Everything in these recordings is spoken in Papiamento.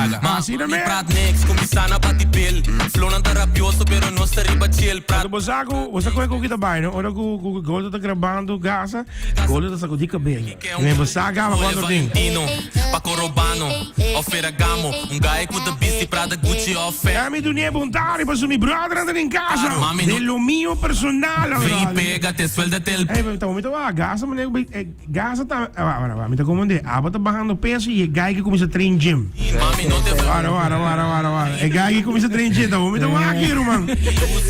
Gaga. Asina Mami mes. praat niks, kuminsá na bati bil. Flownan ta rabioso, pero nos ta riba chill. Praat. Anto bo sa ku, bo sa ku e koki ta bai, no? Ora ku ku Goldo ta grabando Gaza, Goldo ta sakudí kabel. Mi bo sa gaba kuantu tin. Valentino, Paco Robano, of Ferragamo. Un guy ku ta bisti Prada, Gucci of Fer. Ami dunia bon tardi pasobra mi brothernan ta den casa. Mami De no. lo mio personal. Ven y pégate, suéltate el. Ey, pero ta momento wa Gaza mane ku bai Gaza ta wara wara mi ta komprende abo ta bahando peso y e guy ke kuminsa train gym. Mami no te. Wara wara wara wara wara e guy ke kuminsa train gym ta homi ta wak ruman.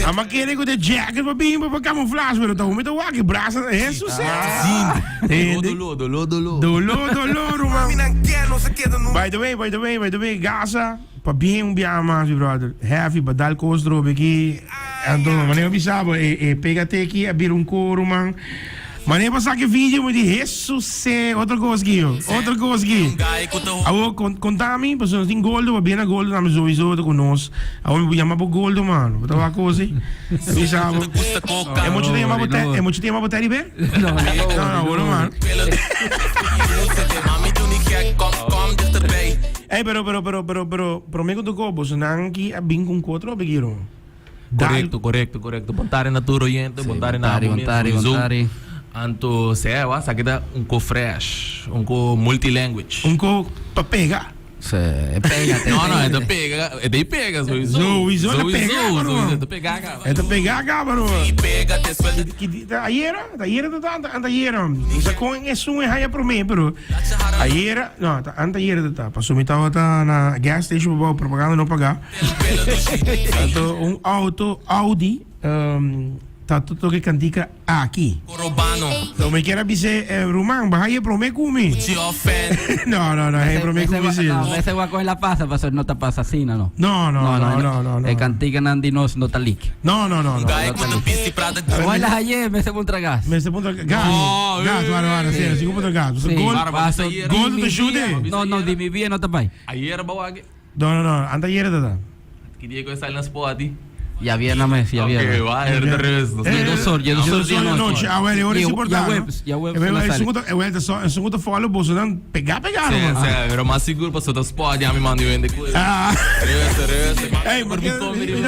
Ama kere ku e jacket pa bin pa camuflage pero ta homi ta wak e brasa Jesus eh. Doló, doló, doló. Doló, doló, ruman. By the way, by the way, by the way, Gaza, pa bien un biaha mas, mi brother. Heavy, pa dal kos drobe aki. Anto, manera mi bisa bo, e, e pégate aki a bira un ko, ruman. Manera pa saka e video, mi di, Jesuse, otro kos aki, yo. Otro kos aki. Awor, kon, konta mi, pasobra nos tin Goldo, pa bien na Goldo tambe sowieso ta ku nos. Awor mi por yama bo Goldo, mano. Bo ta wak kos ei. Mi bisa bo. E mucha ta yama bo Te, e mucha ta yama bo Teddy Bear? No, no, no, no, man. Ey, pero, pero, pero, pero, pero, prome ku toko, boso nan ki a bin kun kotro obe giro. Korekto, korekto, korekto. Bon tarde na tur oyente, bon tarde na abo mes, sowieso. Anto, sea, wa, sa kita un ko fresh, un ko multilanguage. Un ko pa pega. Sí, e pega, te No, no, e ta pega. pega, e ta pega sowieso. Sowieso e ta pega, Sowieso, bro. sowieso, e ta pega kaba. E ta pega kaba, bro. Pega, te suelta. Ki di- ta ayera, ta ayera ta ta, anta ayera. No sa kon esun e haya promé, pero ayera, no, ta anta ayera ta ta. Paso mi tabata na gas station pa bou propaganda no paga. Anto un auto Audi, um, ta toke kantika Aki. Lo mi kier a bis'é, Ruman, baha e promé ku mi. No, no, no, e promé ku mi sí. No, ese guaco es la pasa, paso no ta pasa asina, no. No, no, no, no, no, no. E canticanan di nos no ta leak. No, no, no, no. Como las ayer, me se puntra gas. Me se puntra gas. Gas, wara, wara, sí, sí, puntra gas. Sí. Gol, Paso, gol te shoote. No, no, di mi vida no ta bai. Ayer ba wak. No, no, no, anta ayer ta ta. Ki dia ku e sali na spot di? Ya viernes mes, ya viernes. Ok, wa er de rest. Ya dos or, ya dos or di anochi. Ah, wel, e ora is Ya importante. webs, ya webs na sali. E wel, e segundo follow boso nan pega pega. Sí, sí, pero mas sigur paso ta spot ya mi mandi wende ku. Ah. Rest, rest. Hey, porque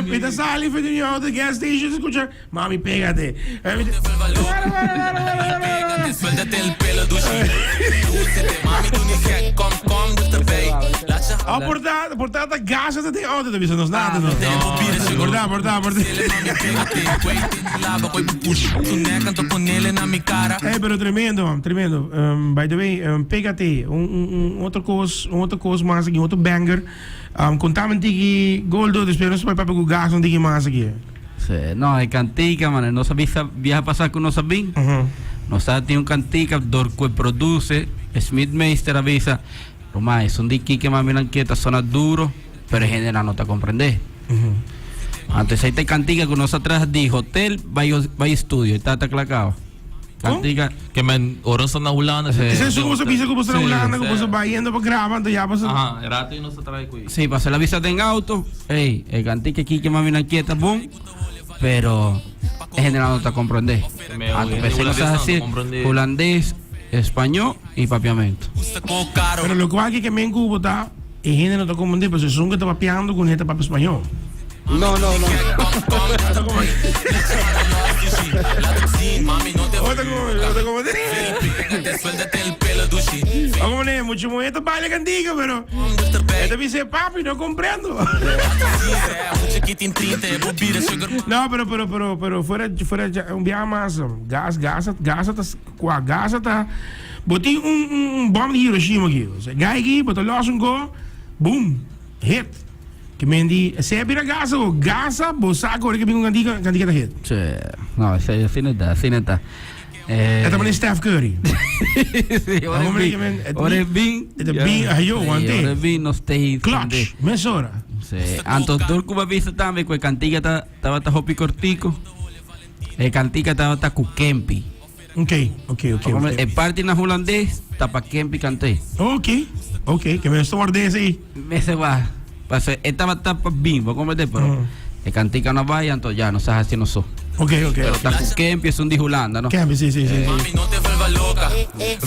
mi ta sali for di auto gas station escucha, mami pégate. Oh, por ta, por ta ta gas ta den auto ta bisa nos nada no. Por ta, por ta, por ta. Hey, pero tremendo, man, tremendo. Um, by the way, um, pégate, un, un, un otro cos, un otro cos mas aki, un otro banger. Um, contame tiki Goldo, después nos bai papia cu gas un tiki mas aki. Sí, no, e cantica, man, nos a bisa viaja pasá ku nos a bin. Nos a tin un cantica dor ku e produce, Smith Meister a bisa, Ruma, esun di Kike mami nan ke ta sona duro, pero e hendenan no ta comprende. Anto esei ta e cantica ku nos a traha di hotel bai bai estudio, e tata kla kaba. Cantica. Ke men ora nos ta na Hulanda. Sí. Ese esun ku boso bisa ku boso na Sí. Hulanda, ku boso bai yendo pa graba, anto ya boso. Aha, e rato ei nos ta traha ku ei. Sí, pasobra el a bisa den auto, ey, e cantica Kike mami nan ke ta bon, pero e hendenan no ta comprende. Me Anto hende p'esei nos a hulandes nan no hasi comprende. hulandes, español y papiamento. Pero lokual ke ke men ku bo ta, e hende no ta comprende, pasobra esun ku ta papiando ku ne ta papia spañol. No, no, no. Vamos ne, mucho mujer ta baila cantiga, pero esta dice, papi, no comprendo. No, pero, pero, pero, pero, fuera, fuera, un viaje más, gas, gas, gas, ta, qua gas ta, bo tin un, un, un bom di Hiroshima aquí. O sea, gai aquí, bo ta los un go, boom, hit. Ke men di, esei a bira Gaza o Gaza bo sa ku ora ke bin un kantika, kantika ta hit. Sí, no, esei asina ta, asina ta. E ta manera Steph Curry. Sí, ora e bin, ora e bin. E ta bin, ayo, wante. Ora e bin nos ta hit. Clutch, mesora. Sí, anto tur ku bo a bisa tambe ku e kantika ta tabata hopi kortiko. E kantika tabata ku Kempi. Ok, ok, ok. Ok. E parti na hulandes ta pa Kempi kant'é. Ok, ok, ke mester ward'é esei. Mester wak. Pasobra e tabata pa bin, bo comprende? Pero e kantika no bai, anto ya nos a hasi nos so. Ok, ok. Pero ta ku Kempi esun di Hulanda, no? Kempi, si, si, si. loca.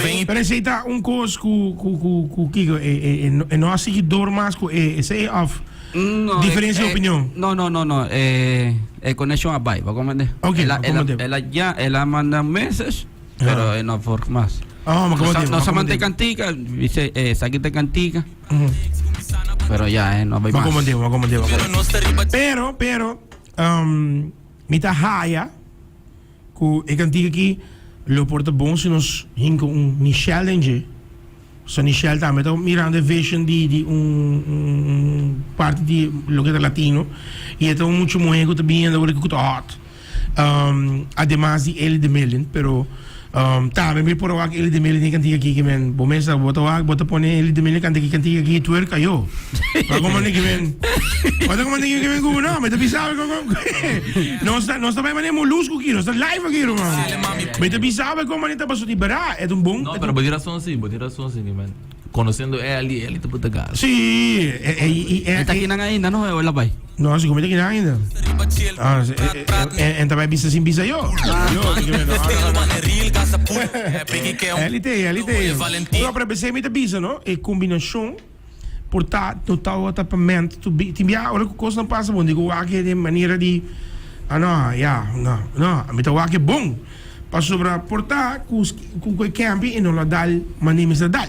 Ven y Pero esey ta un cos cu cu cu cu kico e e e e no a sigui door mas cu e esey of No, diferencia eh, di opinion? No, no, no, no. Eh, e conexion a bai, bo comprende? Ok, El a, bo el a, comprende. el a ya, el a manda un message, pero e no por mas. Oh, ma Nos comprende, a- ma nos a manda comprende. cantica, dice, eh, saquita cantica. Pero ya, eh, no bai Ma mas. comprende, ma comprende, ma Pero comprende. nos ta riba Pero, pero, um, mi ta haya ku e kantika aki lo por ta bon si nos hinka un Michelle den dje. So Nichelle tambe ta mirando e vision di di un un parti di loke ta latino y e ta un mucha muhe cu ta biniendo awor cu ta hot. Um, ademas di Ellie de Million, pero um, tambe mi por wak Ellie de Million den cantica aki ke men bo mesa bo ta wak bo ta pone Ellie de Million canta ki cantica aki twerk ayo. Ma como ni ke men Bo ta como ni ke men ku no, mi ta bisa bo como nos ta nos ta bai mane molusco aki, nos ta live aki ruman. Mi ta bisa bo como ni ta paso di bera, e ta un bon No, pero bo tin razon si, bo tin razon si, man. Conociendo Eli, Eli ta puta gas. Sí, e e e e E ta kinan ainda, no? O el a bai? No, si como ta kinan ainda. Ah, si, e e e en ta bai bisa sin bisa yo. Yo, di ke men, no, no, no. Eli te, Eli te. No, pero besei mi ta bisa, no? E combinacion Por ta no tabata pa meant to be. Tin bia ora ku kosnan pasa bon di ku wak e den manera di ah no ya no no mi ta wak e bon pasobra por ta ku ku e kempi e no lo dal mane mester dal.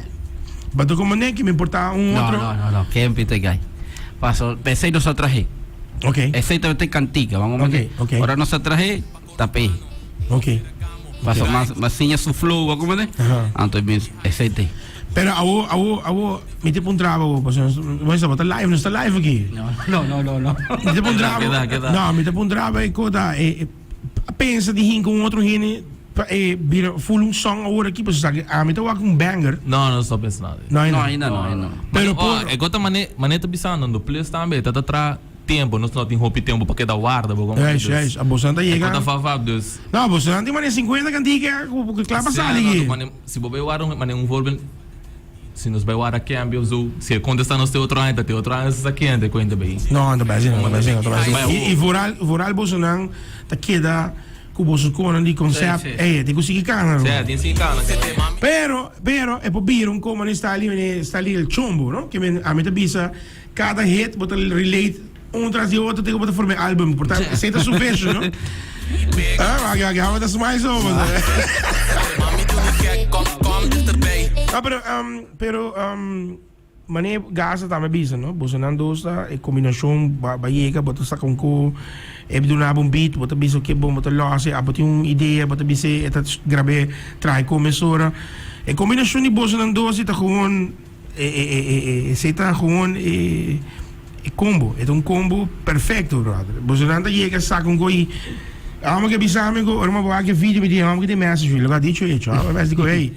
But ta komo neki mi por ta un No otro. no no no kempi ta gai paso esei nos a trahe. Ok. Esei tabata e kantika vamos a Ok ok. Ora nos a trahe ta p'e. Ok. Paso mas mas siña su flow bo comprende? Aha. Anto mi esei te. Pero awo awo awo mi te puntra bo pasobra nos bo sa bo ta live nos ta live aki. No no no no no. Mi te puntra bo. Keda, keda. No mi te puntra bo e kota e e pensa di hinka un otro hende pa e bira full un song awor aki pasobra sa ke ami ta wak un banger. No, no stop pensa nada. No No ainda. ainda no ainda no. Pero Pero por e kota mane mane ta bisando no plus tambe ta ta tra Tempo, nos no tin hopi tempo pa keda warda bo como Juist, juist. A boso ta yega. E ta fa dus. No, boso tin mane 50 cantica ku kla pa sali aki. Mane, si bo bay warda mane un voorbeeld, si nos bay warda cambio of zo, si e contesta nos te otro aña, ta te otro aña sa kende cuenta bay. No, no ta bay asina, no ta bay asina, no ta bay asina. I, i vooral, vooral bosonan ta keda ku boso konan di concept, ey, tin ku sigui kana. Sí, tin sigui kana. Pero, pero, e por bira un ko mane sta ali, sta ali el chombo, no? Ke men, ami ta bisa. Cada hit bo ta relate un tras di otro te ku bo ta forma e album. Por tanto, esei ta su vision, no? Ah, wak, wak, wak, ta smile so. No, pero, um, pero, um, mane Gaza tambe bisa, no? Boso nan dos ta e combinacion ba, ba yega, bo ta saca un ko, e duna bo un beat, bo ta bisa oke bon, bo ta los, abo tin un idea, bo ta bisa e ta grabe, traha e comesora. E combinacion di boso nan dos ta gewoon Esey ta gewoon e combo. E ta un combo perfecto, brother. Bosonan ta yega saca un coy. Amo ke bisa mi ku ora mi wak e video mi di amo ke tin message mi. Loke a dicho hecho. Amo message ku hey.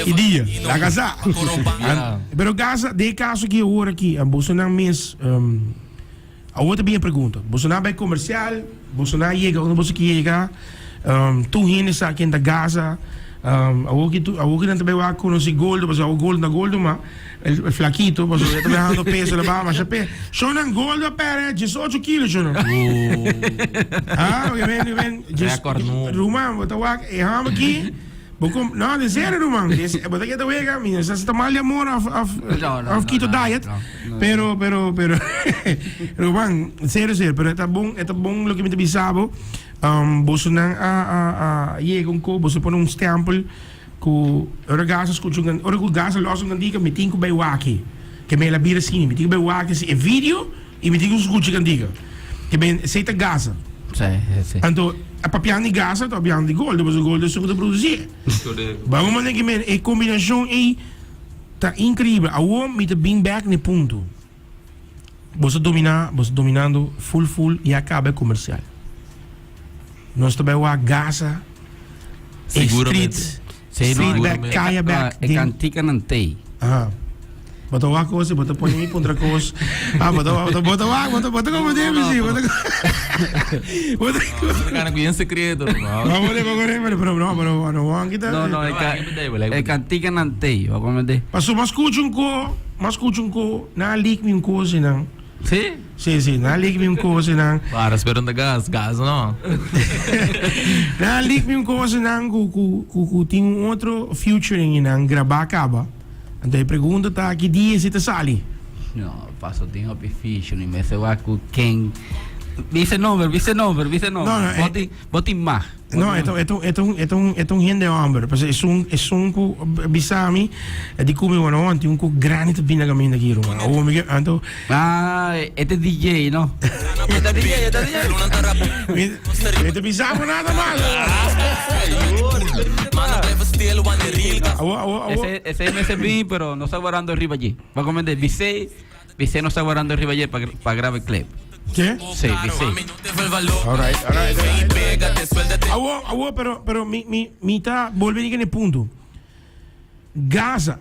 Ki dia? La casa. Pero casa, den e caso aki awor aki, bosonan mes Awor ta bin e pregunta, boso nan bai comercial, boso nan yega unda boso ke yega, tur hende sa ken ta Gaza, awor ki tur, awor ki nan ta bai wak conoci Goldo, pasobra awor Goldo na Goldo ma el flaquito, pasobra e ta bai hando peso la baha masha pe, shownan Goldo a perde diesocho kilo shownan. Ah, wen, wen, Record nobo. Ruman, bo ta wak e hòmber aki. Bo kom, no, den serio ruman, den se, bo ta keda wega, mi no sa si ta mal di amor of, of, No, no, of no, keto no, diet, no, no. pero, pero, pero, ruman, serio, serio, pero e ta bon, e ta bon loke mi ta bisa bo, um, bosonan a, a, a yega un ko, boso pone un stempel ku ora Gaza skucha un, ora ku Gaza los un kantika, mi tin ku bai wak-e, ke mi el a bira asina, mi tin ku bai wak-e si e video I mi tin ku skucha kantika. Ke ben esei ta Gaza. Sí, sí. Anto, a papiando di Gaza, ta papiando di Goldo, pasobra Goldo esun ku ta produsí. Ban un manera ke men e kombinashon ei ta inkreibel. Awor mi ta bin bèk na e punto. Boso dominá, boso dominando ful ful i a kaba e komersial. Nos ta bai wak Gaza, e Seguramente. street, Sí, no, street bèk, kaya bèk. E kantikanan t'ei. Aha. Bo ta wak kos, bo ta pone mi puntra kos. Ah, bo ta bo ta bo ta wak, bo ta bo ta como debe si, bo ta bo ta Kana ku yen sekreto, ruman. No, bo bo bo pero no, pero no Juan kita. No, no, e ka e kantikanan t'ei, bo comprende? Paso mas skucha un ko, mas skucha un ko, nan a leak mi un kos einan. Sí? Sí, sí, nan a leak mi un kos nan. Para, spera un ta gas, gas no. Nan a leak mi un kos nan ku ku ku ku tin un otro featuring nan grabá kaba. Anto e pregunta ta ki dia esei ta sali? No, paso tin hopi featuring, mester wak ku ken. Bisa e nomber, bisa e nomber, bisa e nomber. No, no, Bo tin, bo tin mag. No, e ta, e ta, e ta un, e ta un, e ta un hende homber. Pasobra esun, esun ku bisa mi, e di ku mi, bueno, tin un ku grandi ta bini na kaminda aki, ruman. Awor mi ke, anto. Ah, e ta DJ, no? E ta DJ, e ta DJ. Mi, mi ta bisa bo nada mas. Awor, awor, awor. Ese, ese mester bin, pero no sta guardando riba dje. Bo a comprende? Bisé, Bisé no sta guardando riba dje pa, pa graba e clip. Ke? Sí, bisé. Alright, alright, alright. Awor, awor, pero, pero mi, mi, mi ta bolbe di kende punto. Gaza,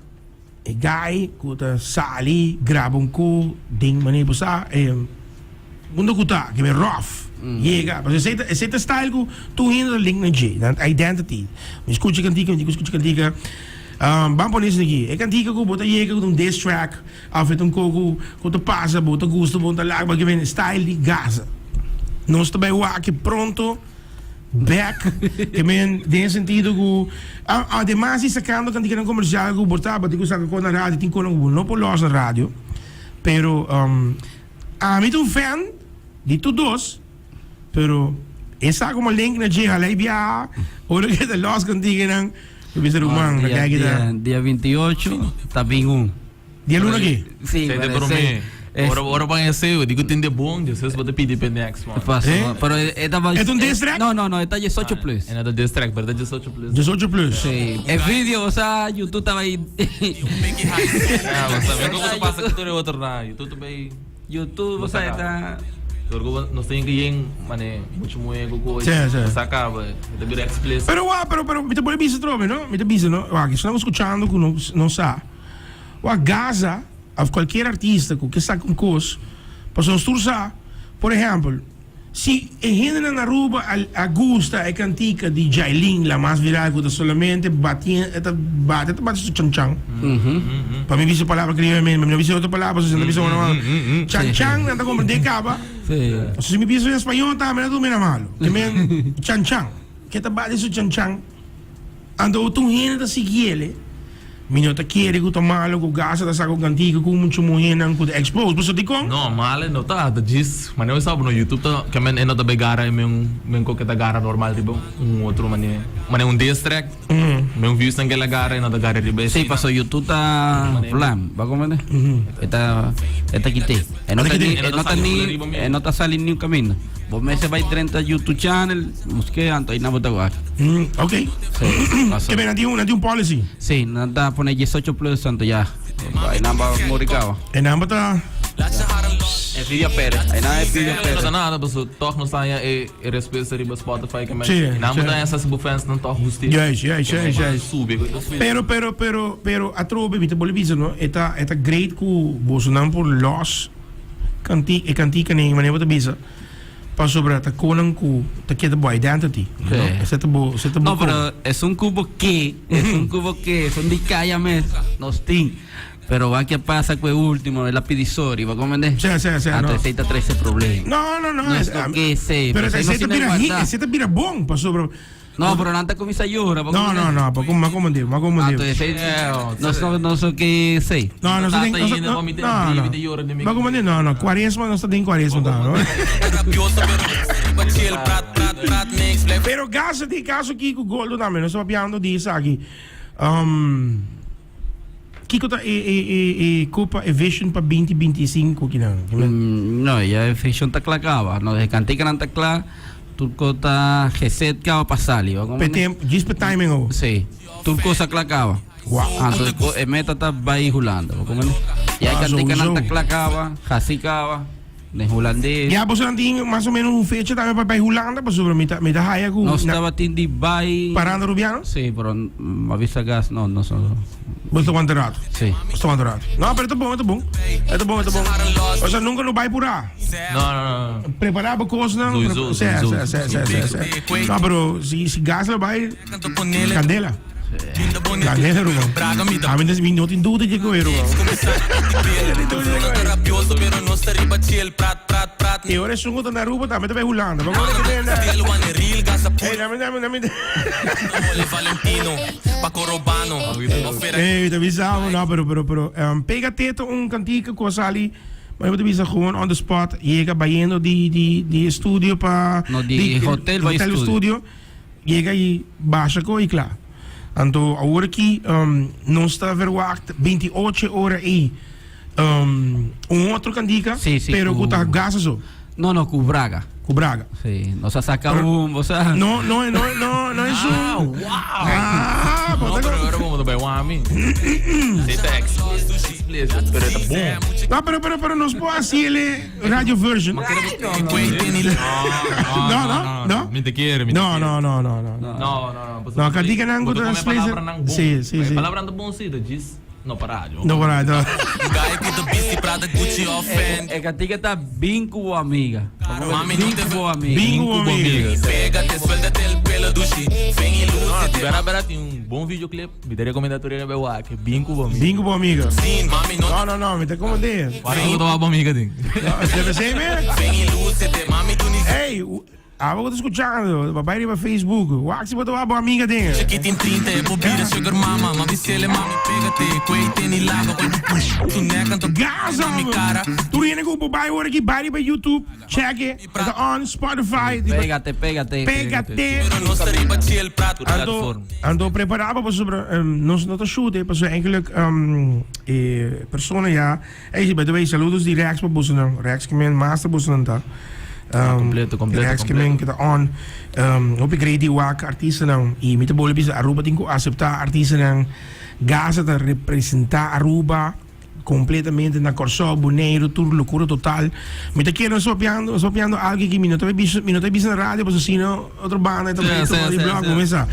e guy ku ta sali graba un ko den manera bo sa, e mundo ku ta, ke be rough, yega. Pasobra esei ta, esei ta style ku tur hende ta link na dje, nan identity. Mi skucha kantika, mi tin ku skucha kantika. Ban pone esaki aki, e kantika ku bo ta yega ku ta un diss track of e ta un ko ku ku ta pasa bo ta gusta bo ta laga bo ke bini style di Gaza. Nos ta bai wak pronto bek ke men den e sentido ku ademas di sakando kantikanan komersial ku bo tabata ku saka ko na radio tin konan ku bo no por los na radio pero ami ta un fan di tur dos. Pero e sa como link na dje hala y biaha ora ke ta los contigo nan bo bisa ruman Dia, kaki ta dia, dia 28 ta bin un. Dia luna ki? Sí, Sei de pero prome. es- Ora ora ban ese, digo tin de bon, despues bo ta pidi pe next one. Paso, Eh? pero e ta E ta un diss track? No, no, no, e ta 18 plus. En ta diss track, pero ta 18 plus. 18 plus. Sí. E video, o sea, YouTube taba ahí. Ah, bo sabe como ta pasa cu tur e otro na YouTube ta bay. YouTube, o sea, e ta. Dor ku nos tin ke yen mane muchu muhe ku koe Sí, sí. sa kaba e ta bira explicit. Pero wak, pero, pero, mi ta por bisa trobe, no? Mi ta bisa, no? Wak, esnan ku skuchando ku no, no sa. Wak, Gaza, of kualkier artista ku ke saka un kos, pasobra nos tur sa, por ehèmpel, Si e hendenan na Aruba a a gusta e kantika di Jailin la mas viral ku ta solamente bati e ta bati e ta bati su chan chan. Pa mi bisa palabra krioyamente, mi no bisa otro palabra pasobra si no ta bisa unu chan chan nan ta komprende kaba. Pasobra si mi bisa en spañol tambe nan ta tumina malu. Ke men chan chan ke ta bati su chan chan. Anto tur hende ta sigui el. Mi no ta kere ku ta malo ku Gaza ta saka un kantika ku muchu muhénan ku ta expose. Pasobra dikon? No, malo no ta. Ta djis manera mi sa bo no YouTube ta ke men e no ta bay gara e men men ko ke ta gara normal riba un otro manera. Manera un diss track men views nan ke la gara e no ta gara riba Sí, esei. pasobra YouTube ta vlam. Bo a comprende? E ta e ta kite. E no ta ni e no ta ni e no ta sali niun kaminda. Bo mester bay drenta YouTube channel buske anto aynan bo ta wak. Ok. Sí, paso. Ke men nan tin un nan tin un policy. Sí, nan ta pone 18 plus anto ya. Aynan ba muri caba. Aynan bo ta. Evidio Perez. Aynan Evidio No Perez. ta nada paso toch nos ta haña e e respuesta riba Spotify ke men Sí, aynan bo sí. ta haña sa si bo fans nan toch gusti. Juist, juist, juist, juist. Subi, ku ta subi. Pero pero pero pero atrobe mi ta bolbe bisa no e ta e ta great ku bosonan por los Kanti, e kantika ni manera bo ta bisa pasobra ta konan ku ta keda bo identity, you know? Sí. Ese ta bo, ese ta bo No, pero es un cubo que, es un cubo que, son di calla mes, nos tin. Pero va que pasa cu e último, el a pidi sorry, va comprende? Sí, sí, sí, Ah, no. entonces ta trece problema. No, no, no. No es es- lo que sé, Pero pero ese no ta sirve bira hit, guardar. ese ta bira bon pasobra. No, pero nan ta cuminsa llora, va No, no, comprende? no, pa como, como digo, como Ah, digo. entonces, no, no, no sé qué sé. No, no, Tata no, no, yendo, no, mami, te no, vive, no. te llora de mí. Ma como digo, no, no, cuaresma no está den cuaresma, no. Pero Gaza di caso Kiko Goldo tambe, no está papiando di esaki. Um, Kiko ta e e e e copa e vision pa 2025 kinan? No, ya e vision ta kla kaba. No, e kantikanan ta kla. Tur ko ta geset kaba pa sali. Wa Pe tempo, djis pe timing o. Sí, tur kos a kla kaba. Wow. Anto e ko- e meta ta bai Hulanda. Wa como Ya e Ah, kantikanan sowieso. ta kla kaba, hasi kaba, den hulandes. Ya boso nan tin mas o menos un fecha tambe pa bai Hulanda pasobra mi ta mi ta haya ku Nos na tabatin di bai. Paranda Rubiano? Sí, pero mm, a bisa gas no, no so. Boso ta wanta rato. Sí. Boso ta wanta rato. No, pero ta bon, ta bon. E ta bon, e ta bon. Osea nunca no bai purá. No, no, no. Prepará bo kosnan. Sowieso, Sè, sowieso. sè, sè, sè, sè, sè. No, pero si si gas lo bai, kandela. Candela, ruman. Ami mi no tin duda dje cu e, ruman. E ora esun cu ta na Aruba tambe ta bay Hulanda. Bo wak e na. Ey, dame, dame, dame. Ey, ta bisa bo, no, pero, pero, pero, Pégate ta un cantica cu a sali, maar bo ta bisa gewoon on the spot, yega bayendo di, di, di estudio pa. No, di hotel bay hotel estudio. Studio. Yega y basha ko y kla. Anto awor aki nos ta verwacht 28 ora ey un otro cantica, Sí, sí, pero cu ta gasa so. No, no, cu Braga. Cu Braga. Sí, nos a saca un, bo sa. No, no, no, no, no es un. Ah, wow. Ah, No, pero ahora vamos a wami. Sí, ta explicit, pero ta bon. No, pero, pero, pero nos por haci el radio version. No, No, no, no. Mi te quiere, mi te No, quiere. no, no, no, no. No, no, no. No, cantica nan cu ta explicit. Sí, sí, sí. Palabra nan bon, sí, da djis. No pa radio. No pa radio. E cantica ta Bin cu bo amiga. Mami, Bin cu bo amiga. Bin cu bo amiga. Bera bera tin un bon videoclip. Mi ta recomenda tur hende bay wak. Bin cu bo amiga. Bin cu bo amiga. No, no, no, mi ta como de. Wak cu ta bo amiga din. Debe ser me. Ey, abo cu ta scuchando, bo bay riba Facebook. Wak si bo ta wak bo amiga den. Gaza! Tur hende cu bo bay ora aki bay riba YouTube, check it. E ta on Spotify. Pégate, pégate. Pégate. Anto, anto prepara bo pasobra nos no ta shoot eh, pasobra eigenlijk e persona ya. Ey, by the way, saludos di Rex pa bosonan. Rex ke men master bosonan ta. Completo, completo, Rex ke men ke ta on. Hopi great di wak artistanan. Y mi ta bolbe bisa Aruba tin ku acepta artistanan. Gaza ta representa Aruba completamente na Kòrsou, Boneiru, tur locura total. Mi ta kere nos papiando, nos papiando algo ki mi no ta bisa, mi no ta bisa na radio pasobra sino otro banda ta bay tuma di blog, bo mesa.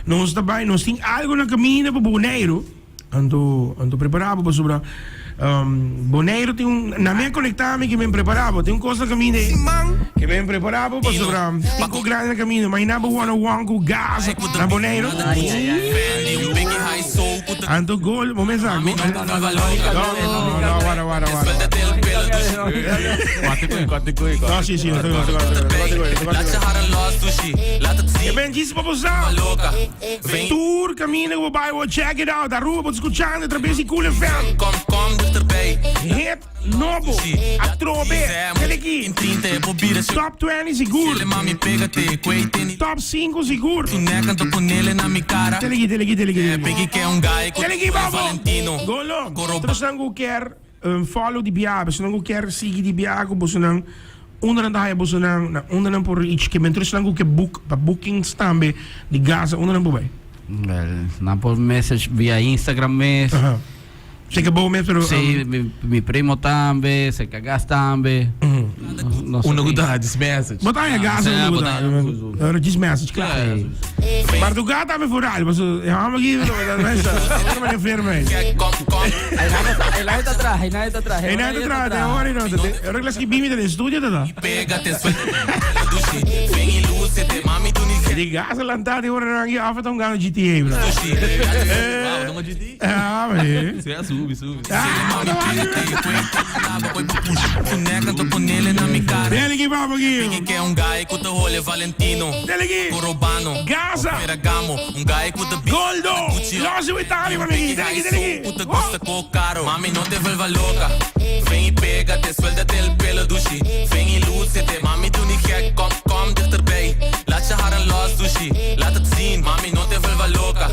Nos ta bay, nos tin algo na caminda pa Boneiru. Anto, anto prepara bo pasobra Boneiru tin un, na mi a conecta mi ke men prepara bo, tin un cos na caminda ei ke men prepara bo pasobra tin cos grandi na caminda. Imagina bo one on one cu Gaza na Boneiru. Anto gol, bo mesa go. No, no, no, wara, wara, wara. No, si, si, no, no, no, no, no, no. E ben djis pa bo sa. Tur caminda cu bo bay bo check it out. Aruba bo ta scuchando atrabes di Cool FM. Hit nobo atrobe kel aki. Top 20 sigur. Top 5 sigur. Tel aki tel aki tel aki tel aki babo. Golo. Tur esnan cu kier follow di biaha esnan cu kier sigui di biaha cu bosonan. Unda nan ta haya bosonan? Na unda nan por reach? Ke men tur esnan ku ke book pa bookings tambe di Gaza, unda nan por bai? Wel, nan por message via Instagram mes. Aha. Seka bo mes pero. Sí, mi, mi primo tambe, seka Gas tambe. Nos Uno ku ta just message. Bo ta haya Gaza Sí, uno ku bo ta. ta haya. Ora just message, klaar. Sí. Maar tu gata me vooral, paso e hama ki no ta enfermo ei. Ei nadie ta atrás, ei nadie ta atrás. Ei nadie ta atrás, te hori no. Ora que las ki bimi ta den studio ta ta. E di gas a lanta di ora nan ki af ta hungando GTA bro. Ah, bo ta GTA? Ah, maar. Sí, subi, subi. Dele ki babo ki. Dele ki. Gaza. Goldo. Losi Witali mami ki. Dele ki, dele ki. Mami, no te vuelvas loca. Ven y pégate, suéltate el pelo, douche. Ven y lúcete, mami, doe niet gek. Kom, kom dichterbij. Laat je haren los, douche. Laat het zien, mami, no te vuelvas loca.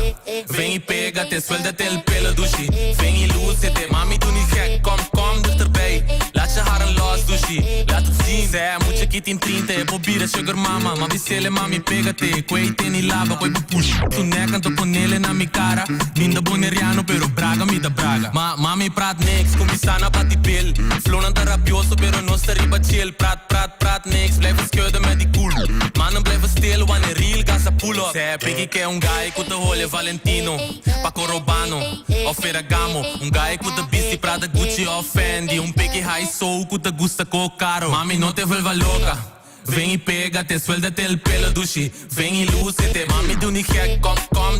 Ven y pégate, suéltate el pelo, douche. Ven y lúcete, mami, doe niet gek. Kom, kom dichterbij. Laat je haren los, douche. Laat het zien. Zij moet je kitin tinte, proberen sugar mama. Mami, sele, mami, pégate. Kweite ni lava, koi push. Tu nek aan ponele na mi cara. Mindo boneriano, pero braga mi da braga. Ma, mami praat niks, kom sana pa die pil. Flonan te rabioso, pero no sta riba chill. Praat, praat, praat niks, blijven schudden met die cool. Mannen blijven stil, wanneer real gas a pull up. Zij piki ke un guy ku te hole Valentino, Paco Robano of Ferragamo. Un guy ku te bisti Prada, Gucci of Fendi. Un piki high soul ku te gusta co caro. Mami, no te vuelva loca. Ven y pégate, suéltate el pelo, douche. Ven y lúcete, mami, doe niet gek, kom, kom.